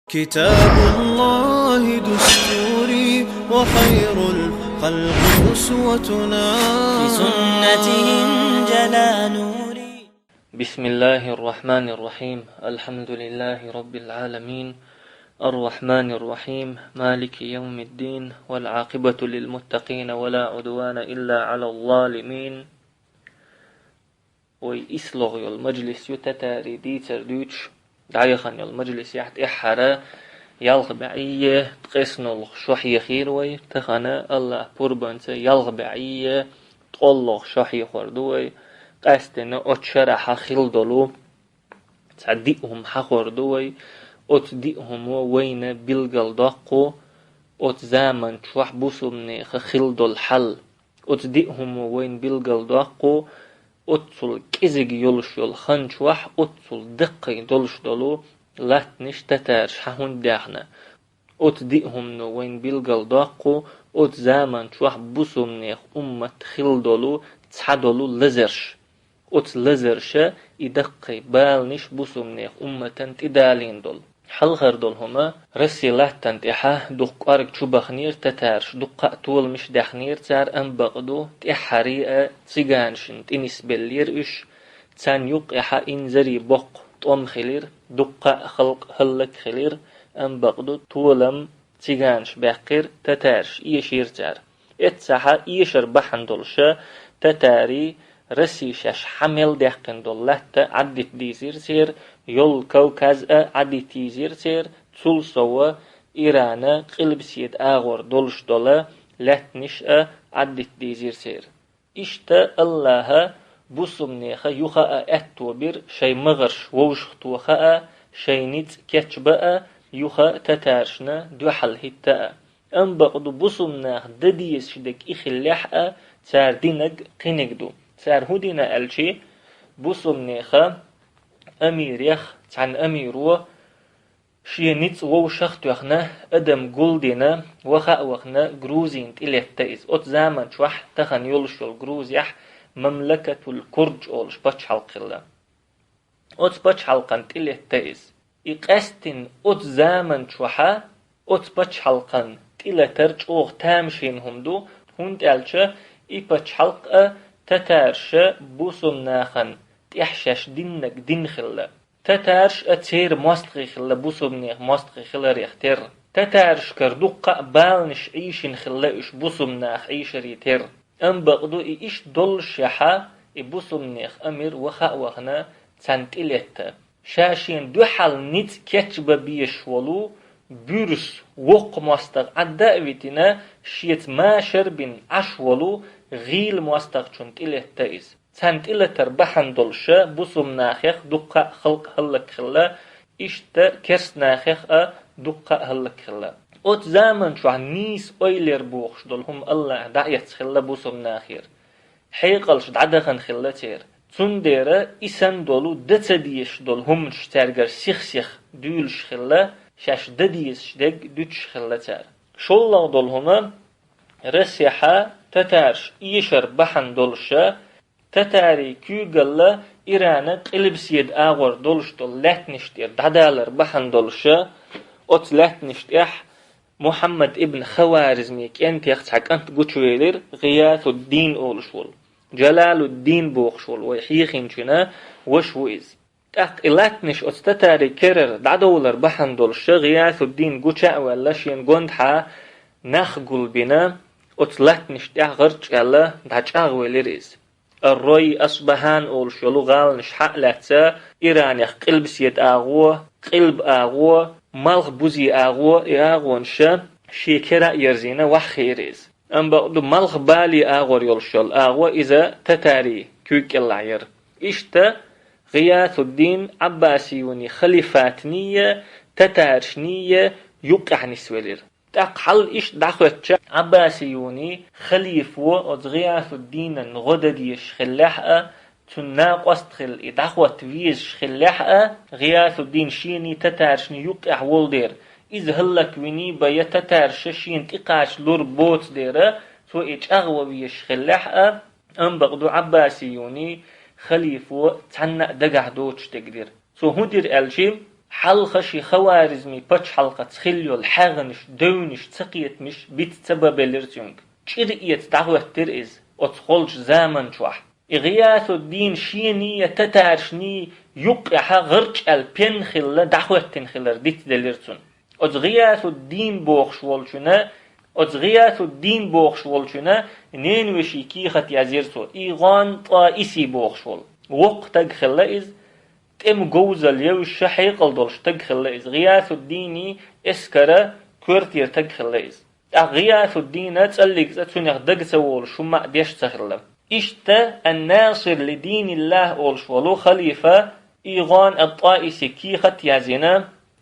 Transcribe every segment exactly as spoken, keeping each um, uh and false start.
كتاب الله دستوري وخير الخلق أسوتنا. بسنته انجلى نوري. بسم الله الرحمن الرحيم. الحمد لله رب العالمين. الرحمن الرحيم. مالك يوم الدين. والعاقبة للمتقين ولا عدوان إلا على الظالمين. Вай ислогӀа йолу мажлис ю татарий дийцар дуьйцуш, дӀаяхана йолу мажлисехь тӀаьххьара ялх бӀе ткъеснолгӀа шо хьехийра вай, тахана АллахӀан пурбанца ялх бӀе ткъолгӀа шо хьехор ду вай. Къаьсттина оцу шарахь хилла долу цхьа диъ хӀума хьахор ду вай. Оцу диъ хӀумо вайна билгалдоккху оцу заман чохь бусулбанехан хилла долу хьал. Оцу диъ хӀумо вайна билгалдоккху оццул кӀезиг йолуш йолу хан чохь оццул даккхий долуш долу латтанаш татараша хьан хӀунда даьхна. Оцу диъ хӀумано вайна билгалдоккху оцу заман чохь бусулбанехан уммат хилла долу цхьадолу лазарш. Оцу лазарша и даккхий баланаш бусулбанехан умматан тӀедалийна долу. Хьалхара долу хӀума, Росси латтана тӀехьа дукха кӀорга чу бахнера татараш, дуккха а толамаш даьхнера цара, амма бакъду, тӀаьххьара а циганашна тӀенисбеллера уьш. Царна юккъехь инзаре боккха тӀом хилира, дуккха а халкъ хӀаллак хилира, амма бакъду, толам циганаша баьккхира, татараш эшийра цара. Эццахь эшар бахьана долуша татарий Росси шаьш хьан мел даьккхина долу латта Ӏаддита дийзира церан, йолу Кавказ а Ӏаддита йийзира церан, цул сова Ирана къилбаседа агӀор долуш долу лаьттанаш а Ӏаддита дийзира церан. Иштта АллахӀа бусулбанехан юха а аьтто бира шайн магӀарш вовшахтоха а, шайн ницкъ кечбан а, юха татарашна дуьхьал хӀитта а. Амма бакъду бусулбанех дан дезаш дерг и хиллехь а, цара динарг кхиниг ду. Цара хӀун дина аьлчи, бусулбанехан амирех цхьана амиро шен ницкъ вовшах а тоьхна, адам гулдина, ваха а вахана, Грузина тӀелетта иза. Оцу заман чохь тахана йолуш йолу Грузехь Мамлакатул Курдж олуш пачхьалкх хилла. Оцу пачхьалкхан тӀелетта иза. И къаьсттина оцу заман чохьа оцу пачхьалкхан тӀелатар чӀогӀа тамашийна хӀума ду, хӀунда аьлча и пачхьалкх а татараша бусулбанахана тӀехь шаьш диннарг дина хилла. Татараш а церан мостагӀий хилла бусулбанехан мостагӀий хиларех терра. Татарашкара дуккха а баланаш Ӏийшина хилла уьш бусулбанах Ӏийшаре терра. Амма бакъду и иштта доллушехьа, и бусулбанехан амир ваха а вахана царна тӀелетта. Ша шена дуьхьал ницкъ кечбан безаш волу буьрса воккха мостагӀа Ӏадда а витина, шеца машар бина Ӏаш волу гӀийла мостагӀчунна тӀелетта иза. Царна тӀелатар бахьана долуша бусулбанахех дуккха а халкъ хӀаллакьхилла, иштта керстанахех а дуккха а хӀаллакьхилла. Оцу заман чохь нийса ойлер бохуш долу хӀума АллахӀа дӀаэцна хилла бусулбанахера. Хьекъалш дӀадахана хилла церан. Цундела и санна долу дан ца дезаш долу хӀуманаш цаьргара сих-сиха дуьйлуш хилла, шаьш дан дезаш дерг дуьтуш хилла цара. ШоллагӀа долу хӀума, Россехьа татараш эшар бахьана долуша, татарий куьйгалла Ирана къилбаседа агӀор долуш долу лаьттанаш тӀера дӀадалар бахьана долуша, оцу лаьттанаш тӀехь Мухьаммад ибн Хаваризми кӀентех цхьа кӀант гучувелира, ГӀиясуддин олуш волу, Джалалуддин бохуш волу вай хьехинчуьнан ваша ву иза. ТӀаккха и лаьттанаш оцу татарий керара дӀадовлар бахьана долуша ГӀиясуддин гуча а ваьлла, шен гондахьа нах гулбина, оцу лаьттанаш тӀехь гӀарчӀ аьлла дӀачӀагӀвелира иза. Ар-Рой, Асбахьан олуш йолу гӀаланаш хьа а лаьцна, Иранех къилбаседа агӀо, къилба агӀо, малхбузе агӀо, и агӀонаша шен кера а ерзийна ваххийра иза. Амма бакъду малхбале агӀор йолуш йолу агӀо иза татарий куьйга кӀелахь яра. Иштта ГӀиясуддин Ӏаббасиюний халифатнийя, татарашнийя юккъехь нисвелира. ТӀаккха хьал иштта дӀахӀоьттича, Ӏаббасиюний халифо оцу ГӀиясуддинан гӀо дан дезаш хиллехь а, цуьнан накъост хилла и дӀахӀотта везаш хиллехь а, ГӀиясуддин шений татарашний юккъехь волу дера, иза хӀаллаквиний бен я татараша шена тӀекхача лур боцу дера, цо и чӀагӀван везаш хиллехь а, амма бакъду Ӏаббасиюний халифо цхьанна а дагахь доцуш дерг дира. Цо хӀун дира аьлчи, Хьалха ши Хаваризмий пачхьалкхаца хилла йолу хьагӀнаш, девнаш, цакхетамаш биц ца бан белира цуьнга. ЧӀир эца дӀахӀоьттира иза оцу холчу заман чохь. И ГӀиясуддин шений я татаршний юккъехьа гӀарчӀ аьлла пен хилла дӀахӀоьттина хилар дицделира цунна. Оцу ГӀиясуддин бохуш волчуьнан, оцу ГӀиясуддин бохуш волчуьнан ненавешин кехат язйира цо, ИгӀон ТӀоиси бохуш волу. Воккха стаг хилла иза, тӀеман говзалла евзаш, хьекъал долуш стаг хилла иза. ГӀиясуддиний эскаран коьртера стаг хилла иза. ТӀаккха ГӀиясуддина цӀаллиг цкъа цуьнах дага ца волуш хӀумма а деш ца хилла. Иштта ан-Насир ли диниллахӀ олуш волу халифа ИгӀон ат-ТӀоиси кехат язйина,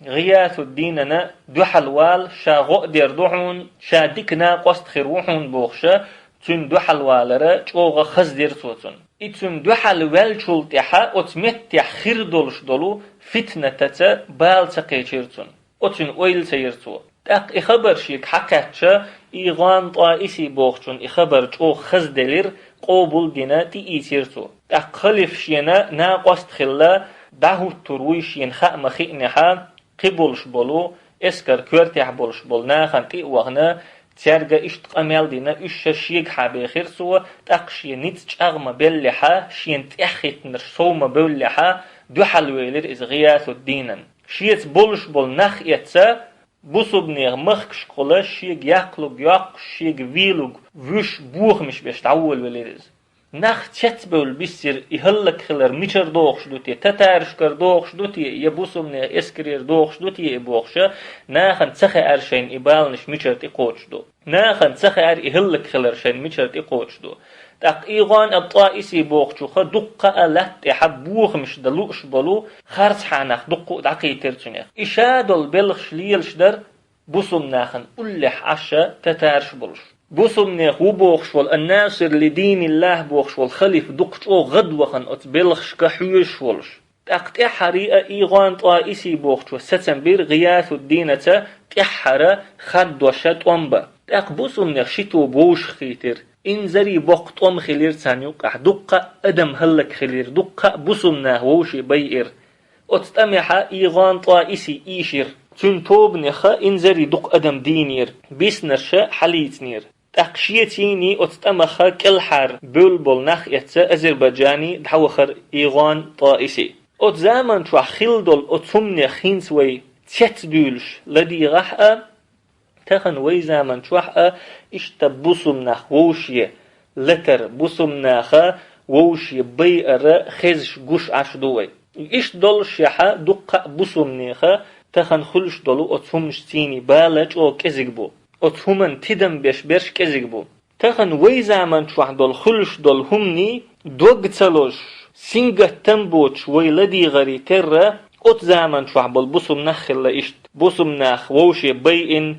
ГӀиясуддинана дуьхьал вала, ша гӀо а дер ду хьуна, ша дика накъост хир ву хьуна бохуша, цуьнан дуьхьал валара чӀогӀа хаздира цо цунна. И цуьнан дуьхьал ваьллачул тӀаьхьа оцу меттехь хир долуш долу фитнатаца бала ца кхечира цунна. Оцуьнан ойла ца йира цо. ТӀаккха и хабар шега хьакхаьчча, ИгӀон ТӀоиси бохучунна и хабар чӀогӀа хазделира, къобал а дина, тӀеийцира цо. ТӀаккха халифа шена накъост хилла, дӀахӀуттур вуй шена хаа ма хиънехьа, кхин болуш болу, эскаран коьртехь болуш болу нахана тӀе а вахана, цаьрга иштта къамел а дина, уьш ша шегахьа бехира цо, тӀаккха шен ницкъ чӀагӀ ма беллехьа, шена тӀаьххӀиттинарш сов ма бевллехьа, дуьхьал велира иза ГӀиясуддинан. Шеца болуш болу нах эцца, бусулбанехан махкашкахула шега яккхалург йоккхуш, шега вийлург вуьш, бохамаш беш дӀаволавелира иза. Нах цецбевлла биссира, и хӀаллакьхилар мичара догӀуш ду те, татаршкара догӀуш ду те, я бусулбанехан эскарера догӀуш ду те и бохуша, нахана ца хаьара шайна и баланаш мичара тӀе кхочуш ду. Нахана ца хаьара и хӀаллакьхилар шайна мичара тӀе кхочуш ду. ТӀаккха ИгӀон ат-ТӀоиси бохучуха дуккха а латта тӀехьа бохамаш дан лууш болу харцхьанах дуккха а дӀакхийтира цуьнех. И ша долу белхаш лелаш дара бусулбанахана уллехь Ӏаш татарш болуш. Бусулбанех ву бохуш волу, ан-Насир ли диниллахӀ бохуш волу халифа дукха чӀогӀа гӀадвахана оцу белхашка хьоьжуш волуш. ТӀаккха тӀаьххьара а ИгӀон ТӀоиси бохучо сацам бира ГӀиясуддинаца тӀаьххьара хаддоша тӀом бан. ТӀаккха бусулбанех ши тоба вовшахкхийтира. Инзаре боккха тӀом хилира царна юккъехь, дуккха а адам хӀаллакьхилира, дуккха а бусулбанах вовше байира. Оцу тӀамехьа ИгӀон ТӀоиси ийшира. Цуьнан тобанеха инзаре дукха адам дийнера, биснарша хьалийцинера. ТӀаккха шецийний оцу тӀамаха кӀелхьара бевлла болу нах эцца Азербайджане дӀавахара ИгӀон ТӀоиси. Оцу заман чохь хилла долу оцу хӀуманех хӀинца вай цецдуьйлуш ладийгӀахь а, тахана вай заман чохь а иштта бусулбанах вовше латар, бусулбанаха вовше байар хезаш гуш Ӏаш ду вай. Иштта доллушехьа дуккха а бусулбанеха тахана хуьлуш долу оцу хӀуманаш цийний бала чӀогӀа кӀезиг бу. Оцу хӀуманна тидам беш берш кӀезиг бу. Тахана вай заман чохь долу хуьлуш долу хӀуманий дог ца лозуш, сингаттам боцуш вай ладийгӀаре терра, оцу заман чохь болу бусулбанах хилла иштта. Бусулбанах вовше байина,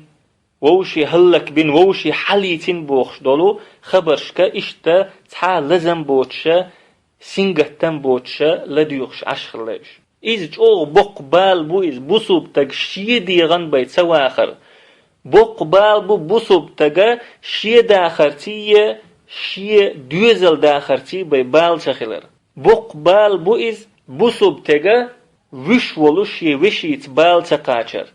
вовше хӀаллакбина, вовше хьалийцина бохуш долу хабаршка иштта цхьа лазам боцуша, сингаттам боцуша ладуьйгӀуш Ӏаш хилла уьш. Иза чӀогӀа боккха бала бу иза, бусулба стаг шен дегӀан бай ца вахар. Боккха бала бу бусулба стага шен дахарций я шен доьзал дахарций бай бала ца хилар. Боккха бала бу иза бусулба стага вуьш волу шен вешица бала ца кхачар.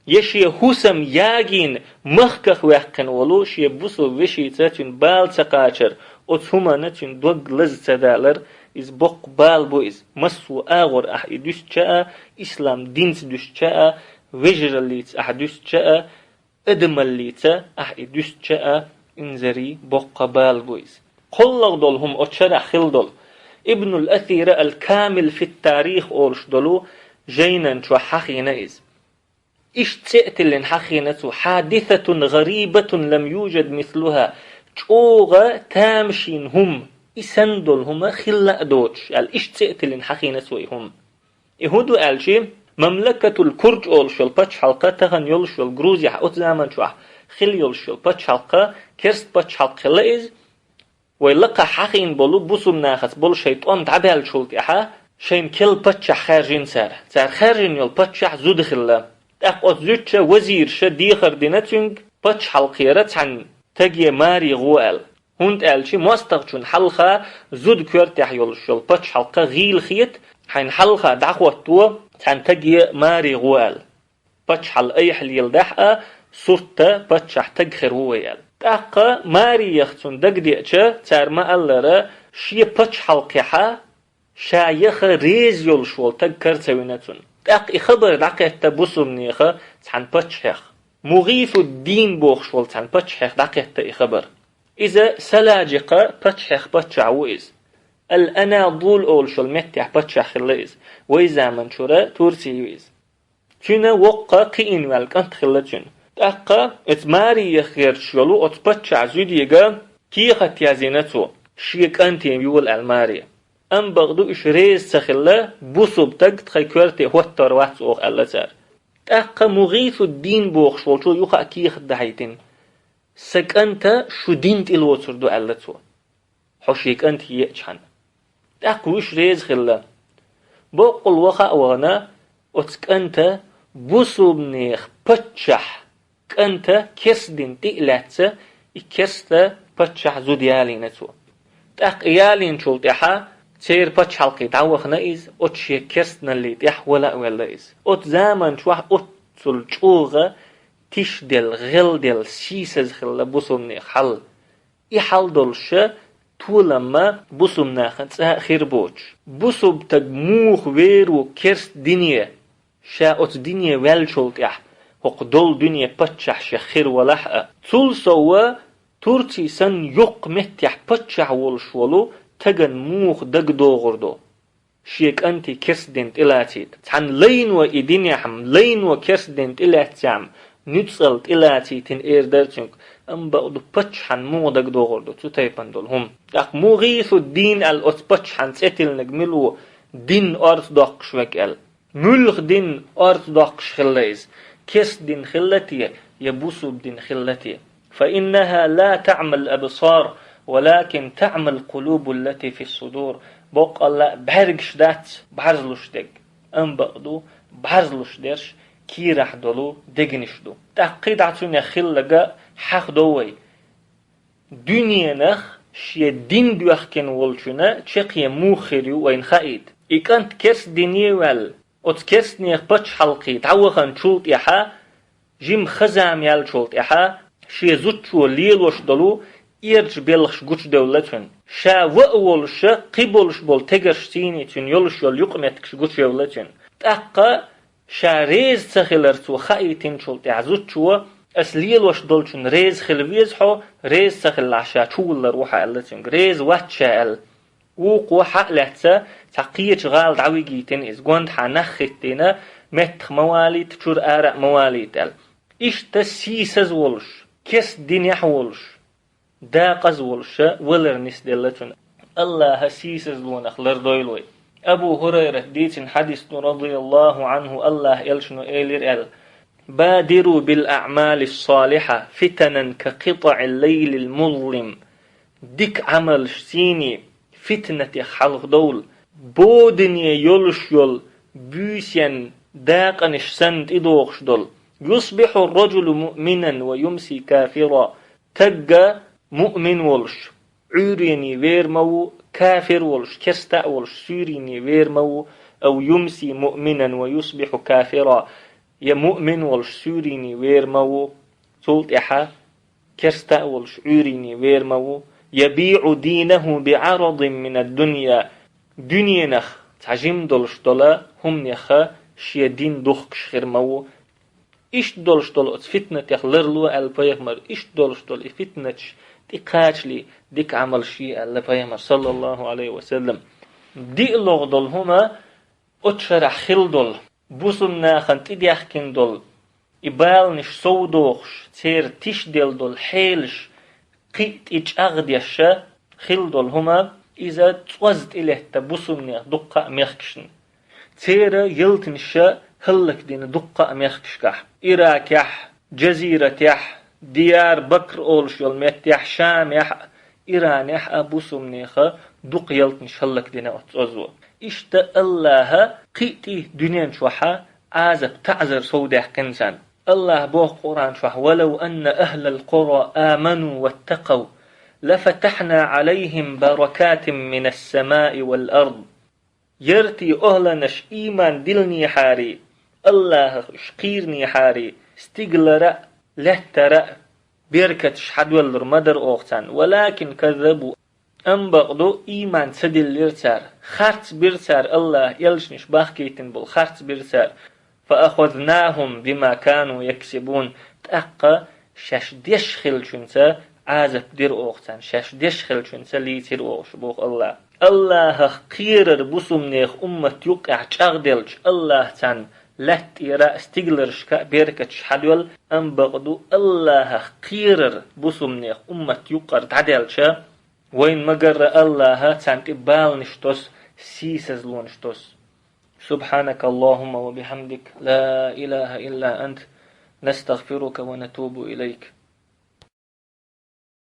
Я шен хӀусам ягийна махках ваьккхина волу шен бусулба вешица цуьнан бала ца кхачар, оцу хӀуманна цуьнан дог лаза ца далар, иза боккха бала бу иза. Массо а агӀор ахь и дуьстича а, ислам динца дуьстича а, вежараллица ахь дуьстича а, адамаллица ахь и дуьстича а, инзаре боккха бала бу иза. КхоалгӀа долу хӀума оцу шарахь хилла долу. Ибнул Асира ал-Камил фит-Тарих олуш долу жайнан чохь хьахийна иза. Иштта цӀе а тиллина хьахийна цо: «Хьадисатун гӀарибатун лам южад мислуха». ЧӀогӀа тамашийна хӀума, и санна долу хӀума хилла а доцуш, аьлла, иштта цӀе а тиллина хьахийна цо и хӀума. И хӀун ду аьлчи, Мамлакатул Курдж олуш йолу пачхьалкха, тахана йолуш йолу Грузияхь оцу заман чохь хилла йолуш йолу пачхьалкха, керст пачхьалкх хилла иза, вай лакхахь хьахийна болу бусулба нахаца болу шайн тӀом дӀабаьллачул тӀаьхьа, шайна керла паччахь хаьржина цара. Цара хаьржина йолу паччахь зуда хилла. ТӀаккха оцу зудча вазираша дехар дина цуьнга пачхьалкхера цхьана стаге маре гӀо аьлла. ХӀунда аьлча мостагӀчунна хьалха зуда коьртехь йолуш йолу пачхьалкха гӀийла хета, хьайна хьалха дӀахӀотто цхьан таге маре гӀо аьлла. Паччахьал айхьа леладахь а, сурт а паччахь таг хир ву вай аьлла. ТӀаккха марех цунна дагадеача, цара ма-аллара, шен пачхьалкхехьа ша яха реза йолуш волу таг кара ца вина цунна. ТӀаккха и хабар дӀакхетта бусулбанеха цхьана паччахьех. МугӀисуддин бохуш волу цхьана паччахьех дӀакхетта и хабар. Иза Саладжикъа паччахьех паччахь ву иза. Ал-Анадул олуш йолу меттехь паччахь хилла иза. Вай заман чуьра Турци ю иза. Цуьнан воккха кхиъна ваьлла кӀант хилла цуьнан. ТӀаккха оцу марех гӀерташ йолу оцу паччахьан зудега кехат язйина цо, шен кӀанте йола аьлла маре. Амма бакъду уьш реза ца хилла, бусулба таг тхайн коьрте хӀоттор вац оха аьлла цара. ТӀаккха МугӀисуддин бохуш волчо юха а кехат дахьийтина. Сан кӀанта шу дин тӀелоцур ду аьлла цо. Хьо шен кӀанте еачхьана. ТӀаккха уьш реза хилла. Боккъал ваха а вахана, оцу кӀанта бусулбанех паччахь кӀанта керста дин тӀе а лаьцна, и керста паччахь зуда ялийна цо. ТӀаккха ялийначул тӀаьхьа церан пачхьалкхе дӀавахана иза, оцу шен керстаналлин тӀехь вала а велла иза. Оцу заман чохь оццул чӀогӀа тишделла, гӀелделла, сийсаза хилла бусулбанех хьал. И хьал долуша толамма бусулба нахана цӀа а хир боцуш. Бусулба таг муха вер ву керста дине, ша оцу дине ваьллачул тӀаьхьа, хӀокху долу дуьне паччахь шех хир валахь а. Цул сов а, Турци санна йоккха меттехь паччахь волуш волу тагана муха дагадогӀур ду. Шен кӀанте керста дин тӀелацийта. Цхьана лайно и динехь-м, лайно керста дин тӀелаьцчахь-м, нуьцкъала тӀелацийтина эр дара цуьнга, амма бакъду паччахьан муха дагадогӀур ду цу тайпана долу хӀума. ТӀаккха МугӀисуддин аьлла оцу паччахьан цӀе тиллинарг мила ву, дин орца доккхуш верг аьлла. Муьлха дин орца доккхуш хилла иза, керста дин хилла те, я бусулба дин хилла те? فإنها لا تعمى الأبصار، ولكن تعمى القلوب التي في الصدور. Боккъалла а бӀаьргаш дац бӀарзлуш дерг, амма бакъду бӀарзлуш дерш кийрахь долу дегнаш ду. ТӀаккха кхидӀа цуьнан хилларг хьахдо вай. Дуьненах шен дин доьхкина волчунна чаккхе муха хир ю вайна хаийта. И кӀант керста дине ваьлла, оцу керстанех пачхьалкхе дӀаваханчул тӀаьхьа, жима хан-зама яьллачул тӀаьхьа, шен зудчо лелош долу эрчу белхаш гучудевлла цуьнан. Ша ваа волуша, кхин болуш болу тегарш цийний цуьнан йолуш йолу юкъаметтигаш гучуевлла цуьнан. ТӀаккха ша реза ца хилар цо хаийтинчул тӀаьхьа зудчо, ас лелош долчунна реза хила веза хьо, реза ца хилахь ша чувуллар ву хьо аьлла цуьнга, реза вац ша аьлла. Вукхо хьа а лаьцна, цхьа кхечу гӀала дӀавигийтина иза, гондахьа нах хӀиттийна, меттах ма валийта, чуьра ара а ма валийта аьлла. Иштта сийсаза волуш, керста динехь волуш, дакъаза волуша валар нисделла цунна. Аллаха сийсазлонах лардойла вай. Абу ХӀурайрат дийцина хьадис ду, радияллаху Ӏанху, Аллаха элчано элира аьлла: بادروا بالأعمال الصالحة فتنا كقطع الليل المظلم. Дика Ӏамалш цийний, фитнатех хьалхадовла, бодане йолуш йолу буьйсанна дакъанаш санна тӀедогӀуш долу. يصبح الرجل مؤمنا ويمسي كافرا. Тагга муъмин волуш, Ӏуьйренний вер ма ву, кафир волуш, керста а волуш, суьйренний вер ма ву, أو يمسي مؤمنا ويصبح كافرا, я муъмин волуш, суьйренний вер ма ву, цул тӀаьхьа керста а волуш, Ӏуьйренний вер ма ву, يبيع دينه بعرض من الدنيا, дуьненах цхьа жима долуш долу хӀуманеха шен дин духкуш хир ма ву. Иштта долуш долу оцу фитнатех ларло аьлла пайхамар, иштта долуш долу и фитнаташ тӀекхачале дика Ӏамалш е аьлла пайхамар, саллаллаху Ӏалайхи ва саллам. ДиълагӀа долу хӀума оцу шарахь хила долу, бусулба нахана тӀедехкина долу, и баланаш совдохуш, церан тишделла долу хьелаш кхин а тӀечӀагӀдеш хила долу хӀума, иза цӀоз тӀелетта бусулбанех дуккха а мехкашна. Церан ялтанаш хӀаллакдина дуккха а мехкашкахь: Иракехь, Джазиратехь, Дияр-Бакр олуш йолу меттехь, Шамехь а, Иранехь а бусулбанеха дукха ялтанаш хӀаллакдина оцу цӀозо. Иштта Аллаха кхин а тӀе дуьнен чохьа Ӏазап, таӀзар совдаьккхина царна. Аллаха боху Къуръан чохь: ولو أن أهل القرى آمنوا واتقوا لفتحنا عليهم بركات من السماء والأرض. Яртий охӀланаш ийман дилнехьарий, Аллахах уьш кхийрнехьарий, стигалара а, лаьттара а беркаташ хьадоьллур ма дара оха царна. ولكن كذبوا. Амма бакъду, ийман ца диллира цара. Харц бира цара Аллаха элчанаш бахкийтина болу, харц бира цара. فأخذناهم بما كانوا يكسبون. ТӀаккха шаьш деш хиллачуьнца Ӏазап дира оха царна, шаьш деш хиллачуьнца лийцира оха уьш, боху Аллаха. Аллахах кхерар бусулбанех уммат юккъехь чӀагӀделча, Аллаха царна лаьтта тӀера а, стигаларшка а беркаташ хьадоьлла, амма бакъду, Аллахах кхерар бусулбанех уммат юккъара дӀадаьлча, вайна ма-гарра Аллаха царна тӀе баланаш тосу, сийсазлонаш тосу. سبحانك اللهم وبحمدك، لا إله إلا أنت، نستغفرك ونتوب إليك.